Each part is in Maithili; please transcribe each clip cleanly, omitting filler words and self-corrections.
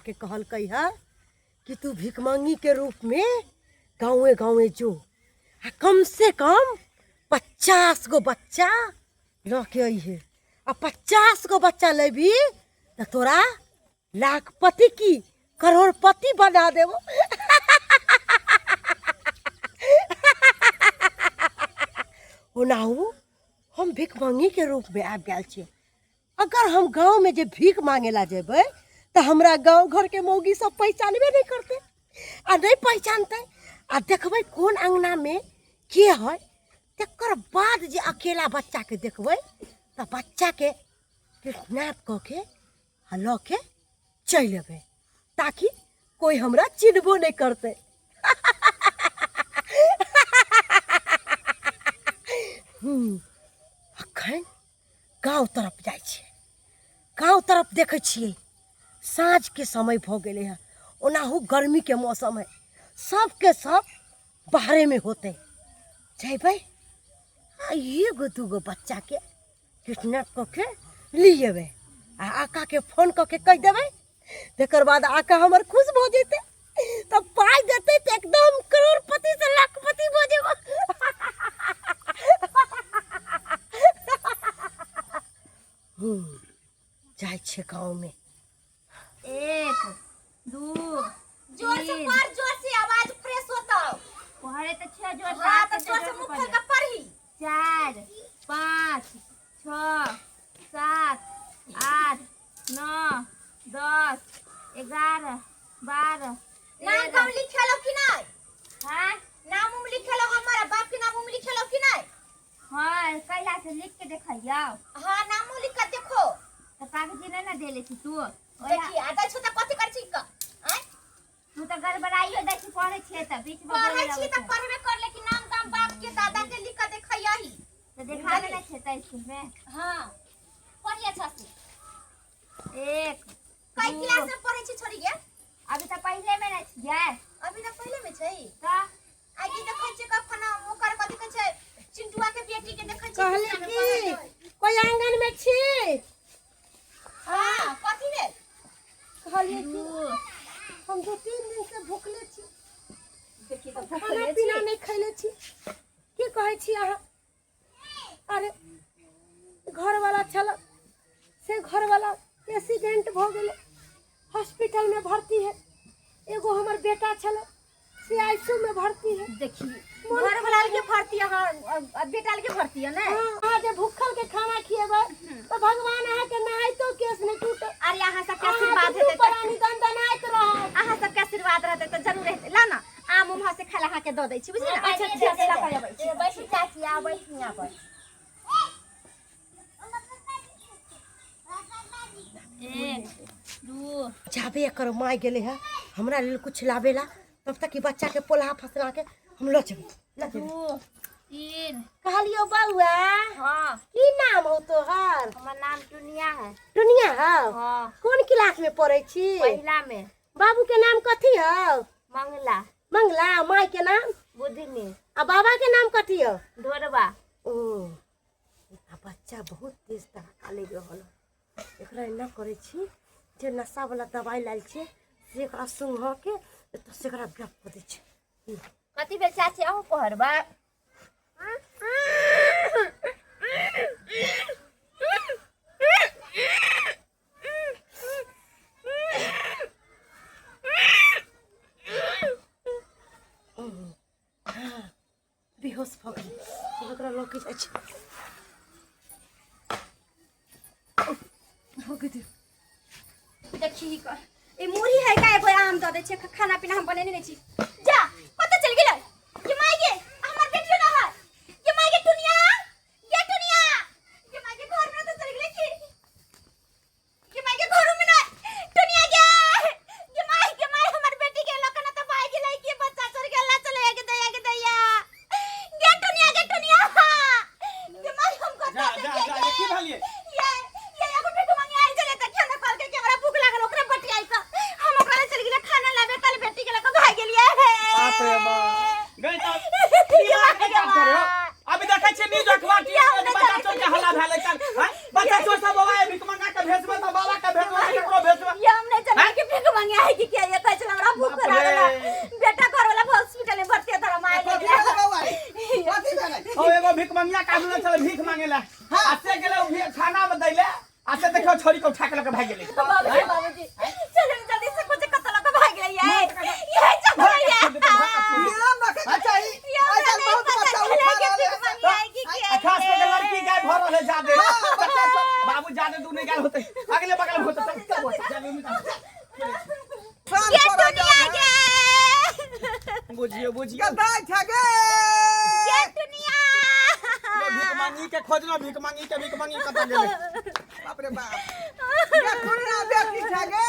के कहलकै है कि तू भिखमंगी के रूप में गाँवे गाँवे जो आ कम से कम 50 गो बच्चा लऽ के अइहे आ 50 गो बच्चा लेबी तऽ तोरा लाखपति की करोड़पति बना देबो। ओनाहू हम भिखमंगी के रूप में आबि गेल छी। अगर हम गाँव में जे भीख मांगे ला जेबै तऽ हमरा गाँव घर के मौगी सब पहचानबे नहीं करते आ नहीं पहचानते आ देखबै कोन अंगना में के है, तकर बाद जे अकेला बच्चा के देखबै तऽ बच्चा के किडनैप कऽ के आ लऽ के चलि अयबै ताकि कोई हमरा चिन्हबो नहीं करते। अखन गाँव तरफ जाइ छियै, गाँव तरफ देखै छियै साँझके समय भऽ गेलै हँ, ओनाहु गर्मीके मौसम है, सबके सब बाहरेमे होतै। जेबै आ एगो दूगो बच्चाके किडनैप कऽ के ली अयबै आ आकाके फोन कऽ के कहि देबै, तकर बाद आका हमर खुश भऽ जेतै तऽ पाइ देतै तऽ एकदम करोड़पति से लाखपति भऽ जेबै। जाइ छियै गाँवमे। 1 2 जोर से तीन। पढ़, जोर से आवाज फ्रेश होता। पढ़े तो छह जोर से, हाँ, हाथ तो से जोर से जोर से मुंह खोल पढ़े। के पढ़ी। 4 5 6 7 8 9 10 11 12 नाम 13। कम लिखेलो कि नहीं? हाँ? नाम उम लिखेलो, हमारा बाप के नाम उम लिखेलो कि नहीं? हाँ, कैला से लिख के देखियो। हाँ, नाम उम लिख के देखो। तो कागजी नहीं ना देले छी तू। देखी, आदा छो त कथि कर छी क? आय? तू तो गड़बड़ाइयो दै छी, पढ़ै छियै त बीच में पढ़ै बोले छी लगै त छै। पढ़बे कर, लेकिन नाम गाम बाप के दादा के लिख के देखैयही। तो देखाबे ना छै त स्कूल में। हाँ, पढ़ी अच्छा से। 1 कई दू। क्लास में पढ़ै छी छोरी गे? अभी त पहिले में नै छियै। अभी त पहिले में छै। त आगे देखै छियै कखन ओकर कथि कहै छै चिंटुआ के बेटी के देखै छियै। कहली दूसरा में की पढ़ै छै। कोई आंगन में छी? हाँ, कथि भेल? कहलियै कि दू। हम 2-3 दिन से भूखले छी, देखी त खाना भूखले पीना छी। नहीं खैले छी। की कहै छी अहाँ? अरे घरवाला छल से घरवाला एक्सीडेंट भऽ गेलै, हॉस्पिटल में भर्ती है। एगो हमर बेटा छल से आईसीयू में भर्ती है। देखी घर वाला के भर्ती है, हाँ, बेटा के भर्ती है ने? हाँ, अहाँ जे भूखल के खाना खिएबै तऽ भगवान अहाँ के नहाइतो केस नहि टूटत। अरे अहाँ सबके अहाँ आशीर्वाद दुनू हेतै तऽ प्राणी दनदनाइत रहत। अहाँ सबके आशीर्वाद रहतै तऽ जरूर हेतै। ला ना आम उम से खाला अहाँ के दऽ दै छी, बुझली ना? अच्छा, ठीक छै, लऽ कऽ अबै छी। बैठ चाची, आ बैठ यहाँ पर। 1 2 जाबे एकर माय गेलै है हमरा लेल कुछ लाबेला, तब तक ई बच्चा के पोलहा फसला के हम लऽ जेबै, लऽ जेबै। 2 3। कहलियो बौआ। हाँ। की नाम हो तोहर? हमर नाम टुनिया है। टुनिया हौ? हाँ। कोन क्लास में पढ़ै छी? पहिला में। बाबू के नाम कथी हौ? मंगला। मंगला। माय के नाम? बुधनी। आ बाबा के नाम कथी हौ? ढोरबा। ओ, आ बच्चा बहुत तेज तड़ाका लागि रहल है। एकरा एना करै छी जे नशावला दवाइ लायल छियै से एकरा सुंघऽ के एतऽ से एकरा गप कऽ दै छै। कथी भेल चाची, अहूँ पढ़बै? बेहोश भऽ गेलै, एकरा लऽ के जाइ छी। भऽ गेलै। देखी कर ई मुरही है का, एगो आम दऽ दै छै। खाना पीना हम बनेने नहि छी। जा कतऽ चलि गेलै? ये माय गे, हमर बेटियो ना है। ये माय गे टुनिया, ये टुनिया, ये माय गे घर में तो चलि गेलै की? ये माय गे घर में ना टुनिया गे, ये माय गे माय, हमर बेटी के लऽ के ना तऽ भागि गेलै की? बच्चा चोर गेला चले गे दैया गे दैया गे टुनिया गे टुनिया गे माय, हम कतऽ जा जा जा, ये की भेलियै? ये एगो बेटू मांगे आयल छलै तऽ खाना कहलकै कि हमरा भूख लागल, ओकरे बटियाइ कऽ हम ओकरा लग चलि गेलियै खाना लाबे, तल बेटी के लऽ कऽ भागि गेलियै। बाप रे बाप, गई तऽ दिमाग नहि काम करे हो। अभी देखै छियै न्यूज अखबार टीवी में बच्चा चोर के हल्ला भेलै तन, हैं? बच्चा चोर सब बाबा भीख मंगा के भेजबे त बाबा के भेजबे त केकरो भेजबे। ये हम नहीं जाने कि भीख मंगे है कि क्या, ये कहै छलै हमरा भूख बाप रे। लागल, बेटा घर वाला हॉस्पिटल में भर्ती है, तारा माय कथी भेलै बौआ रे? कथी भेलै? ओ एगो भीख मंगिया कानून छलै भीख मांगे ला, आ से गेलै उ भी खाना में दैले, आ से देखियो छोरी के उठा के लके भाग गेलै। बाबूजी, बाबूजी, चलो जल्दी से कुछ कतला को भाग गेलै ये ये चलो ये नियम रखे के चाही। ये हमरा आजकल नहीं बहुत पता बच्चा चलै उठा कि रहल भीख है। मंगे है कि क्या। आ खास करके लड़की गाय भर रहले जादे। हाँ, बच्चा सब बाबू जादे दूर नहीं गाल होते, अगले बगल में होते। चल चल चल शान ये पड़ल दुनिया जाए। के बुझियो बुझियो। कतऽ छै गे? ये दुनिया। भीख मांगी के खोजना, भीख मांगी के, भीख मांगी कतऽ गेलै? बाप रे बाप, ये कुन्ना बेटी छै गे।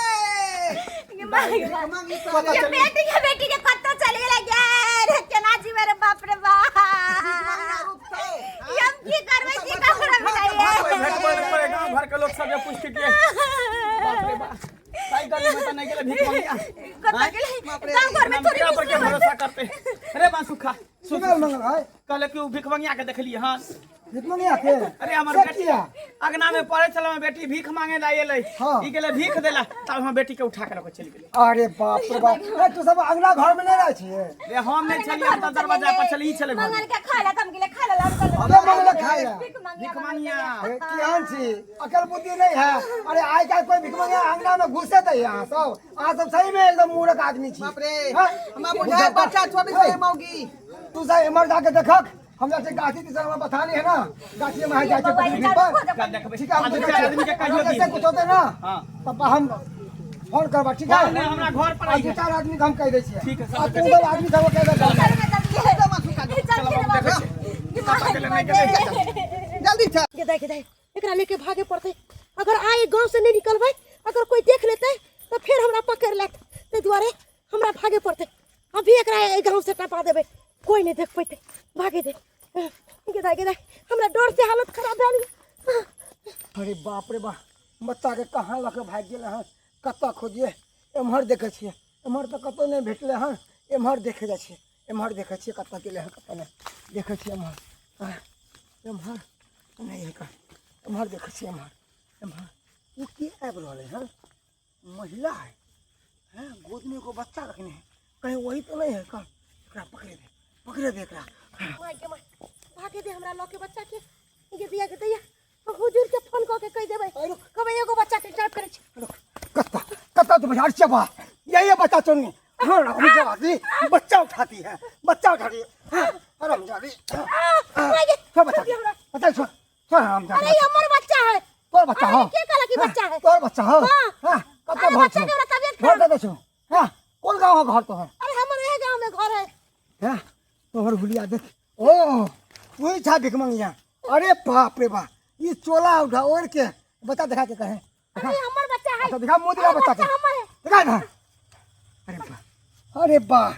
ये माय भीख मांगी पता चले। ये चली। बेटी के बेटी के कत्तो चली गेलै गे रे, केना जीवे रे, बाप रे बाप। रुकतौ। ये हम की करबै, की करबै कोई बताइए। भेटबो नहि करे, गाँव भर के लोग सब जे पूछ के बाप रे बाप, ताई गली में तऽ नहि गेलै भीख मंगिया। कत्तो गेलै बाप रे। गाँव घर में हम थोड़ी केकरा पर के भरोसा करते रे बा सुखा सुनल मंगल भाई। कहले कि उ भीख मंगिया के देखलिए हन। भीख मंगिया के? अरे हमर से बेटी किया? अगना में पड़े छल, हमर बेटी भीख मांगे ला एलै। हाँ। ई गेलै भीख देला, तब हमर बेटी के उठा के लऽ के चलि गेलै। अरे बाप रे बाप, ए, तू सब अंगना घर में नहीं रहै छियै? रे हम नहि छलियै, हम तऽ दरवाजा पर छलियै, ई छलै घर में। मंगल के खाय ला तम गेलै खाय ला लागल। अबे मंगल के खाय ला। भीख मंगिया। भीख मंगिया। अरे केहन छी, अकल बुद्धि नहीं है। अरे आइ काल्हि कोई भीख मंगिया अंगना में घुसे दै अहाँ सब, अहाँ सब सही में एकदम मूर्ख आदमी छी। बाप रे। हाँ? हमरा बुझाय बच्चा छोड़ी हे, छै मौगी। तू सब एम्हर जाके देखक, हम जाइ छियै गाछी दिसन, हमर बथानी है ना, गाछी में जाइ छियै पटरी पर। कल देखबै। ठीक है, हम आ दू देखै चारि छियै। आदमी के कहियो अगर दिही। से कुछ होतै ना हाँ। तब हम फोन करबा, ठीक है? नहि, हमरा घर पर आ आई दू चारि आदमी के हम कहि दै छियै। ठीक है, सब आ तू सब आदमी सब कहि दै चल में जल्दी चल चल के बाबू, बाबू। देखै छियै। ये माय गेलै, नहि गेलै। जल्दी चल। गे दाइ, गे दाइ, एकरा लेके भागे पड़तै। अगर आइ गाँव से नहीं निकलबै, अगर कोई देख लेतै तऽ फेर हमरा पकड़ लेत, ताहि दुआरे हमरा भागे पड़तै। अभी एकरा एहि गाँव से टपा देबै, कोई नहीं देख पेतै। भागे दे। गे दाइ, गे दाइ, हमरा डर से हालत खराब भए गेल। अरे बाप रे बाप, बच्चा के कहाँ लऽ के भागि गेलै हन? कतऽ खोजिए? एम्हर देखै छियै, एम्हर तऽ कतहु नहि भेटलै हन। एम्हर देखै जाइ छियै, एम्हर देखै छियै कतऽ गेलै हन, कतऽ नहि देखै छियै। एम्हर आँय, एम्हर नहि है। एम्हर देखै छियै, एम्हर एम्हर ओ के आबि रहलै हन? महिला है, हैं, गोद में एगो बच्चा रखने है, कहीं वही तो नहीं है? कल एकरा पकड़े दे, पकड़े दे एकरा। माय गे माय, भागे दे हमरा लऽ के बच्चा के। गे दिया, गे दैया, हुजूर के फोन कऽ के कहि देबै, कहबै एगो बच्चा के ट्रैप करै छै। कत्ता कत्ता तो बाजार से बा, यही है बच्चा चुन्नी। हाँ हरामजादी, बच्चा उठाती है, बच्चा उठाती है। हाँ हरामजादी, हाँ, माय गे, छोड़ बच्चा छोड़ दिया हमरा। बच्चा छोड़, छोड़ हरामजादी। अरे ये हमर बच्चा है। तोर बच्चा अरे हो? के कहलक कि बच्चा है? तोर बच्चा हो? हाँ। हाँ, कत्ता अरे घर बच्चा छौ? के हमरा तबियत घर खराब। कतऽ छौ? हाँ, कोन गाँव हो घर तोहर? अरे हमर एहे गाँव में घर है। हाँ, तोहर हुलिया देख, ओ वही छा भिख मंगिया। अरे बाप रे बाप, ई चोला उठा ओढ़ के बच्चा देखा के कहे। अरे हमर बच्चा है। अच्छा दिखा मुंह, दिखा अरे बच्चा के। बच्चा हमर है। दिखा ना। अरे वाह, अरे वाह,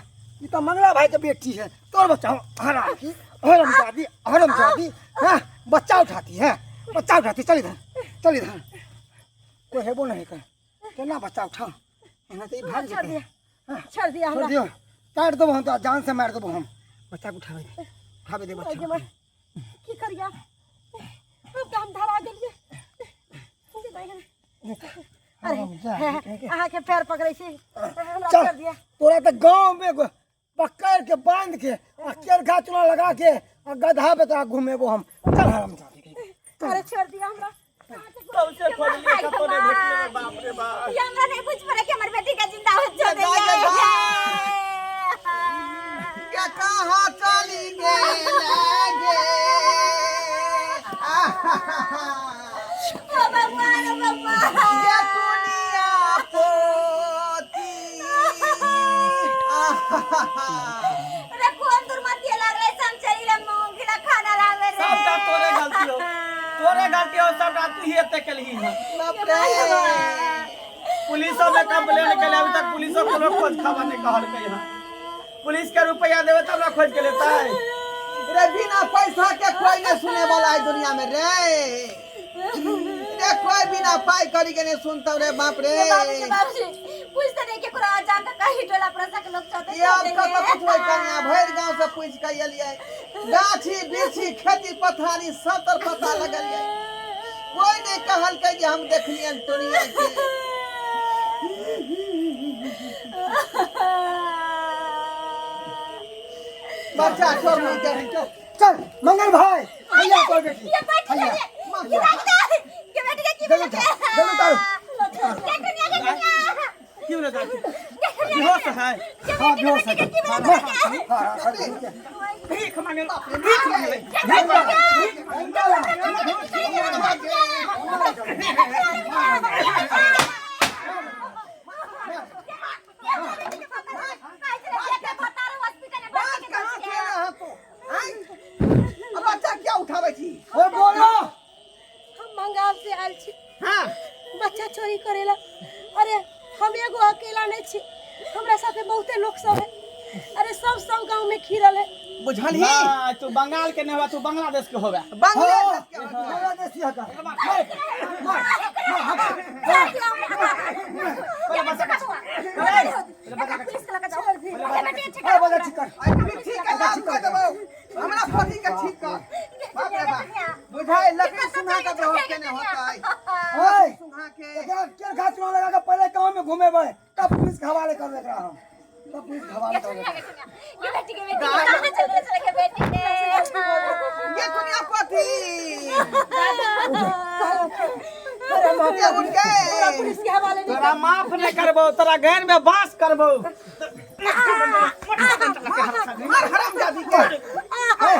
ये तो मंगला भाई के बेटी है। तोर बच्चा हो, हराम की, हरामजादी, हरामजादी। हाँ, बच्चा उठाती है, बच्चा उठाती। चल इधर, चल इधर। कोई हेबो नहीं कर, केना बच्चा उठा एना तो ई भाग छोड़ जेतै। दिया। हाँ, छोड़ दिया छोड़ हमरा। दियो, काट देबो हम, तो जान से मार देबो हम। बच्चा के उठाबे दे, उठाबे दे बच्चा गे माय, की करिया, अब तऽ हम धरा गेलियै। गे दाइ, गे दाइ। अरे हरामजादी। अहाँ के पैर पकड़ै छी, हमरा चल। छोड़ दिया। तोरा तऽ गाँव में पकड़ के बांध के आ चरखा चूना लगा के आ गधा पे तोरा घुमेबो हम। चल हरामजादी। अरे छोड़ दिया हमरा। तब से खोजलियै, कतौ नहि भेटलै, बाप रे बाप। ये हमरा नहीं बुझ पड़े कि हमर बेटी के जिंदा हो छोड़ जा, जा, दे। के कहाँ चली गेलै गे? आहाहा। ओ भगवान, ओ भगवान। ये दुनिया पोती। आहाहा। रे कोन दुर्मतिया लागलै, हम चली रे मूंगीला खाना लावे रे। सबटा तोरे गलती हो, तोरे गलती हो सबटा, तू ही एते केलही हन। बाप रे। पुलिसो में कंप्लेन केले, अभी तक पुलिसो कोनो खोज खबर नहि कहलकै हन। पुलिस के रुपया देबै तब ना खोज के लेतै। रे बिना पैसा के कोई नहीं सुने वाला है दुनिया में रे। रे कोई बिना पाई करी के नहीं सुनता रे, बाप रे। बाबूजी, बाबूजी, पूछते नहीं केकरो जाके कही टोला पड़ोसा के लोग चलते। ये अब कतऽ पूछबै कनिया, भरि गाँव से पूछि के एलियै, गाछी बिरछी खेती पथारी सब तर पता लगलियै। कोई नहीं कहलकै जे हम देखलियन टुनिया के। बच्चा छोड़ के चल मंगल भाई, भैया तोर बेटी। ये बैठ भैया। जा, ये भाग जा, ये बैठ के की जल्दी उठा, जल्दी उतारो। ये दुनिया के दुनिया। की भेलै दादी? बेहोश है? हाँ, बेहोश है। हाँ हाँ हाँ, भीख मांगे, भीख मांगे। बात कहाँ से अहाँ तो आँय? अब बच्चा क्या उठाबै छी? ओ बोलो। हम बंगाल से आयल छी। हाँ। बच्चा चोरी करेला। अरे हम एगो अकेला नहीं छी, हमरा साथे बहुते लोग सब है। अरे सब सब गांव में खिरल है। बुझलही? ना, तू बंगाल के नहीं होबे, तू बांग्लादेश के होबे। बांग्लादेश के होबे। बांग्लादेशी है का? ए बजा ठीक कर। आइ ठीक कर, नाम कह देबौ हमरा पति के, ठीक कर। बाप रे बाप, बुझाइ लकड़ी सुंघा के बेहोश केने होतै। ओए सुंघा के। एकरा केर घास चुना लगा के पहले गांव में घूमेबै, तब पुलिस के हवाले करबै एकरा हम, तब पुलिस के हवाले करबै। ये दुनिया पति अरे माफ ये उठ गए। पुलिस के हवाले नहीं। तोरा माफ नहीं करबो, तोरा गैर में बास करबो। मार हरामजादी के। ए,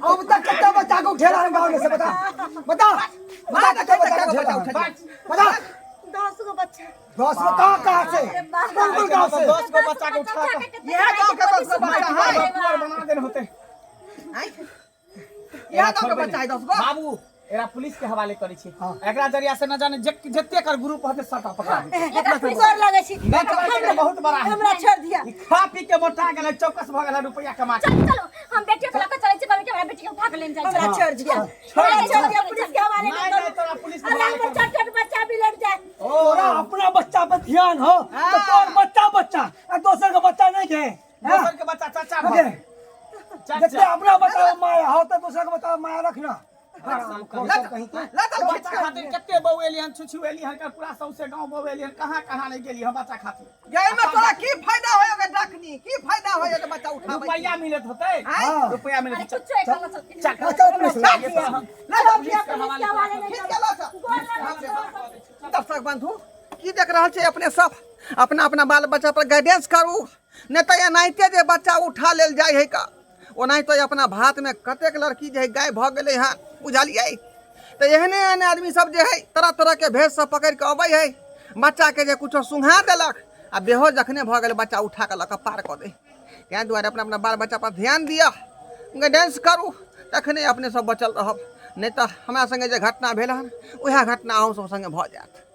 अब तक कितना बच्चा को उठेला है गांव में से? बता बता बता, कितना बच्चा को उठेला है? बता। 10 गो बच्चा। 10 गो? कहाँ कहाँ से, कौन कौन गांव से? 10 गो बच्चा के उठा के यह गांव के 10 गो बच्चा है। पुअर बना देने होते। आँय? यह गांव के बच्चा है 10 गो। बाबू, एकरा पुलिस के हवाले करै छी। हाँ। एकरा जरिया से न जाने जते एकर ग्रुप होते सबटा पकड़ा देतै। गोर लगे छी। नहीं तो एकरा बहुत बड़ा है। हमरा छोड़ दिया। ई खा पी के मोटा गेलै, चौकस भऽ गेलै रुपया कमा के। चलो, हम बेटियों के लगा चले छी, कभी हमरा बेटी के उठा के लेने जाइ। हमरा छोड़ दिया, हमरा छोड़ दिया, पुलिस के हवाले नहीं नहीं नहीं करू। तोरा पुलिस के अरे हवाले हमर करबो। छोट छोट बच्चा बिलट जाए। तोरा अपना बच्चा पर ध्यान हो तो तोर बच्चा बच्चा आ दोसर के बच्चा नहीं के। दोसर के बच्चा चाचा भऽ ओके। चाचा। जितने अपना बच्चा में माया हो तो दूसरा के बच्चा में माया रखना। कहीं के ला चल खींच बच्चा खातिर कते बौएली हन, छुछुएली हन, पूरा सौंसे गांव बौएली हन, कहाँ कहाँ नहीं गेली हम बच्चा खातिर। गए में तोरा की फायदा होय ओके डकनी? की फायदा होय ओके बच्चा उठाबै? रुपया मिलत होतै। हाँ। रुपया मिलत। अरे कुछ एक चल। चल। हाँ, चल पुलिस ये तो हम ला चल। पुलिस के हवाले पुलिस के हवाले नहीं खींच करू। के ला चल। गोर लगे छी। दर्शक बंधु, की देख रहल छै? अपने सब अपना अपना बाल बच्चा पर गाइडेंस करू, नहि तऽ एनाहिते जे बच्चा उठा लेल जाइ है का, ओनाहिते अपना भारतमे कतेक लड़की जे है गायब भऽ गेलै हँ, बुझलियै? तऽ एहने एहने आदमी सब जे है तरह तरहके भेष सब पकड़ि कऽ अबै है, बच्चाके जे कुछो सुँघा देलक आ बेहोश जखने भऽ गेल, बच्चा उठा कऽ लऽ कऽ पार कऽ दै। ताहि दुआरे अपना अपना बाल बच्चा पर ध्यान दिअ, गाइडेंस करू, तखने अपने सब बचल रहब, नहि तऽ हमरा सङ्गे जे घटना भेल हन उएह घटना अहूँ सब सङ्गे भऽ जायत।